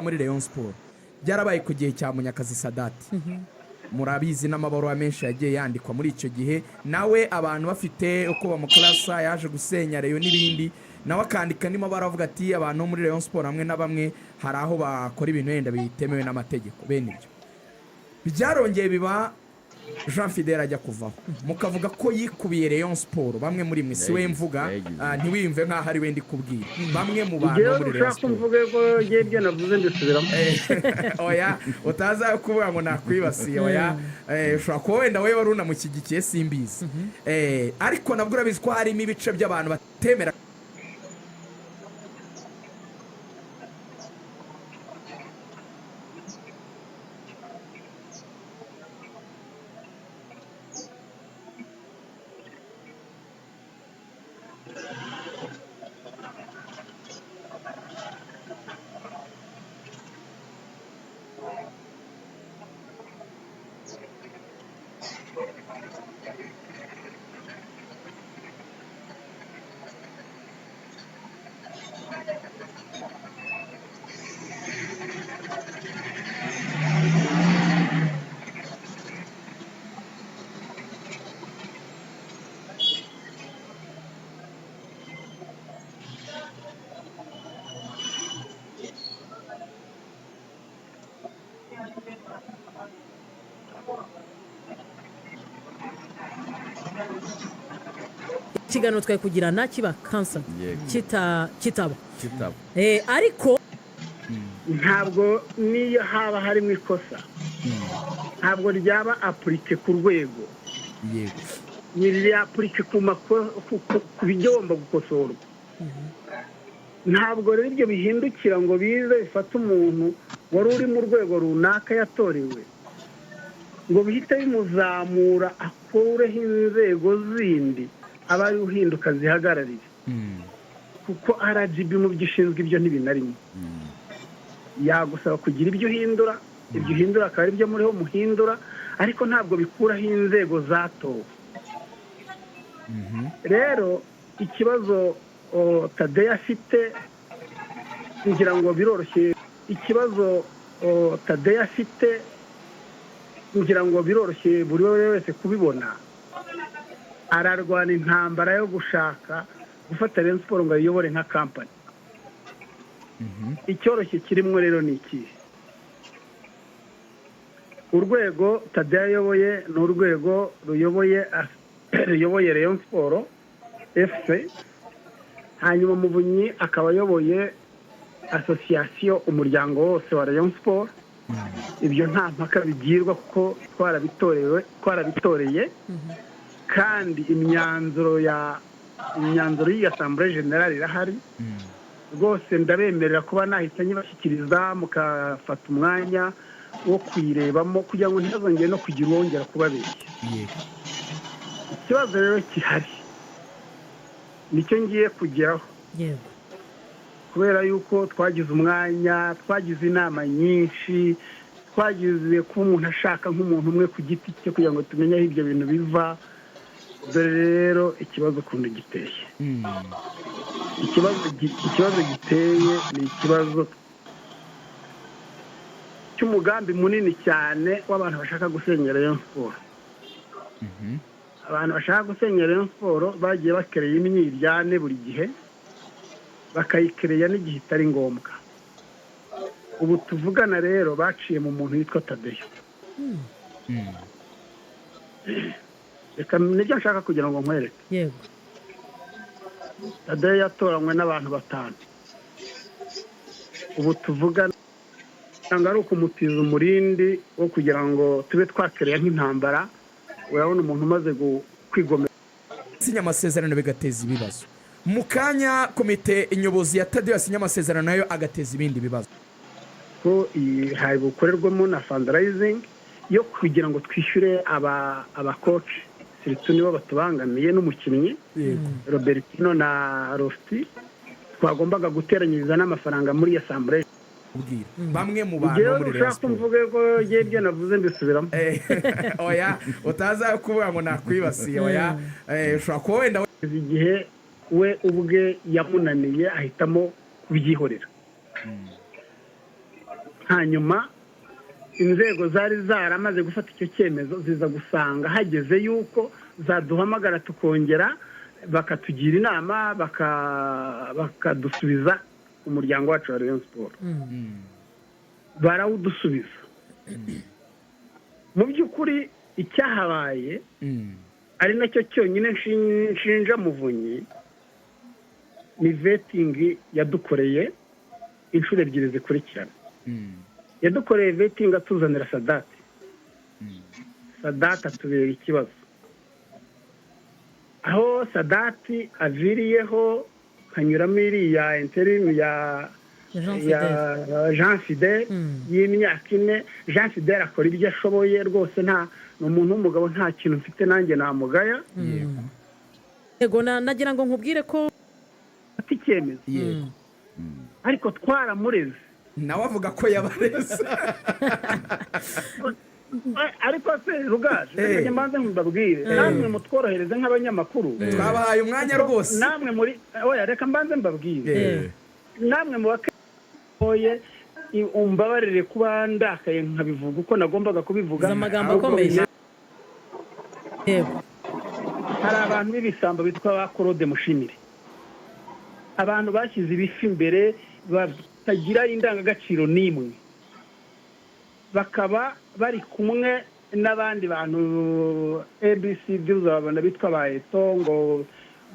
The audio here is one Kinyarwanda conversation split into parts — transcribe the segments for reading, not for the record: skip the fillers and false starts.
Muri Rayon Sports byarabaye ku gihe cya Munyakazi Sadati, murabizi, n'amabaruwa menshi yagiye yandikwa muri icyo gihe. Nawe abantu bafite uko bamukarasa, yaje gusenya Rayon n'ibindi, nawe akandika andi mabara avuga ati abantu bo muri Rayon Sports hamwe na bamwe hari aho bakora ibintu wenda bitemewe n'amategeko. Bene ibyo byarongeye biba, Jean Fidele ajya kuvaho, mukavuga ko yikubiye Rayon Sports. Bamwe muri mwe, si we mvuga, Yayigize. Ntiwiyumve nk'aho ari we ndi kubwira, bamwe mu bantu bo Ngewe muri Rayon ushaka Sports. mvuge ko ngewe ibyo navuze mbisubiramo. Oya, utaza kuvuga ngo nakwibasiye, oya. Ushobora kuba wenda wowe wari unamushyigikiye, simbizi. Ariko nabwo urabizi ko harimo ibice by'abantu batemera. Ikiganiro twari kugirana kiba kansa kitaba Kitaba. Ariko Ntabwo niyo haba harimo ikosa, ntabwo ryaba appliqué ku rwego. Ni appliqué ku bigomba gukosorwa. Ntabwo rero ibyo bihindukira ngo bize bifate umuntu wari uri mu rwego runaka yatorewe, ngo bihite bimuzamura akureho inzego zindi aba ari uhinduka zihagarariye, kuko RGB mu byo ishinzwe ibyo ntibinarimo. Yagusaba kugira ibyo uhindura, ibyo uhindura akaba ari byo muriho muhindura, ariko ntabwo bikuraho inzego zatowe. Rero ikibazo Tadeyo afite, ngira ngo biroroshye. Ikibazo Tadeyo afite, ngira ngo biroroshye buri wese kubibona. Ararwana intambara yo gushaka gufata Rayon Sports ngo ayiyobore nka kampani. Icyoroshye kirimo rero ni ikihe? Urwego Tadeyo ayoboye ni urwego ruyoboye Rayon Sports FC, hanyuma Muvunyi akaba ayoboye association, umuryango wose wa Rayon Sports. Ibyo nta mpaka bigirwa kuko twarabitorewe, twarabitoreye, kandi imyanzuro y'iyi assemblée générale irahari rwose. Ndabemerera kuba nahita nyibashyikiriza, mukafata umwanya wo kuyirebamo kugira ngo ntihazongere no kugira uwongera kubabeshya. Ikibazo rero gihari nicyo ngiye kugeraho. Kubera yuko twagize umwanya, twagize inama nyinshi, twagize kuba umuntu ashaka nk'umuntu umwe ku giti cye kugira ngo tumenye aho ibyo bintu biva. Dore rero ikibazo ukuntu giteye. Ikibazo giteye ni ikibazo cy'umugambi munini cyane w'abantu bashaka gusenya Rayon Sports. Abantu bashaka gusenya Rayon Sports bagiye bakereye imyiryane buri gihe, bakayikereya n'igihe itari ngombwa. Ubu tuvugana rero baciye mu muntu witwa Tadeyo. Reka nibyo nshaka kugira ngo nkwereke. Tadeyo yatoranywe n'abantu batanu. Ubu tuvugana ntabwo ari ukumutiza umurindi wo kugira ngo tube twakereya nk'intambara. Urabona umuntu umaze kwigomeka. Sinya amasezerano bigateza ibibazo. Mu kanya komite nyobozi ya Tadeyo yasinye amasezerano nayo agateza ibindi bibazo. Ko iyi hari bukorerwamo na fundraising yo kugira ngo twishyure abakoci, surtout nibo batubangamiye, n'umukinnyi Robertino na Rosti twagombaga guteranyiriza n'amafaranga muri assemblée. Kubwira bamwe mu bantu bo Ngewe muri Rayon ushaka Sports. mvuge ko ngewe ibyo navuze mbisubiramo. Oya, utaza kuvuga ngo nakwibasiye, oya. Ushobora kuba wenda Kugeza igihe we ubwe yamunaniye, ahitamo kubyihorera. Hanyuma inzego zari zaramaze gufata icyo cyemezo ziza gusanga hageze yuko zaduhamagara, tukongera bakatugira inama, bakadusubiza umuryango wacu wa Rayon Sports. Barawudusubiza. Mu by'ukuri icyahabaye, ari nacyo cyonyine nshinja Muvunyi, ni vetting yadukoreye inshuro ebyiri zikurikirana. Yadukoreye vetting atuzanira Sadati. Sadati atubera ikibazo. Aho Sadati aviriyeho hanyuramo iriya intérim ya Jean ya Fidele. Jean Fidele y'imyaka 4. Jean Fidele akora ibyo ashoboye rwose, nta ni umuntu w'umugabo, nta kintu mfite nanjye namugaya. Yego, nagira ngo nkubwire ko Afite icyemezo, ariko twaramureze. Nawe avuga ko yabareze. Ariko se Rugaju, reka mbanze mbabwire, namwe mutworohereze nk'abanyamakuru. Twabahaye umwanya rwose. Namwe muri, oya, reka mbanze mbabwire, namwe mu bakoye, umbabarire kuba ndakaye nkabivuga uko nagombaga kubivuga. Uzi amagambo Ahubwo akomeye. Yego. Hari abantu b'ibisambo bitwa ba Claude Mushimire, abantu bashyize ibifi imbere, batagira indangagaciro n'imwe, bakaba bari kumwe n'abandi bantu abcd uzababona bitwa ba Eto, ngo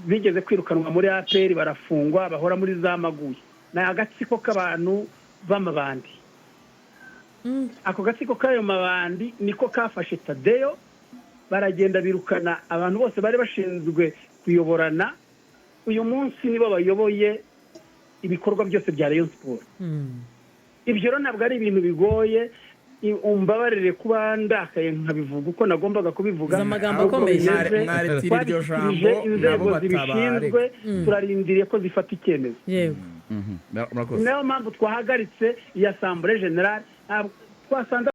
bigeze kwirukanwa muri APR, barafungwa, bahora muri za maguye. Ni agatsiko k'abantu b'amabandi. Ako gatsiko k'ayo mabandi niko kafashe Tadeyo, baragenda birukana abantu bose bari bashinzwe kuyoborana. Uyu munsi nibo bayoboye ibikorwa byose bya Rayon Sports. Ibyo rero ntabwo ari ibintu bigoye. Umbabarire kuba ndakaye nkabivuga uko nagombaga kubivuga. Uzi amagambo Ahubwo akomeye. bimeze, Mwaretira iryo twabishyikirije jambo inzego nabo zibishinzwe, turarindiriye ko zifata icyemezo. Murakoze. Niyo mpamvu twahagaritse iyi assemblée générale. Ntabwo twasanze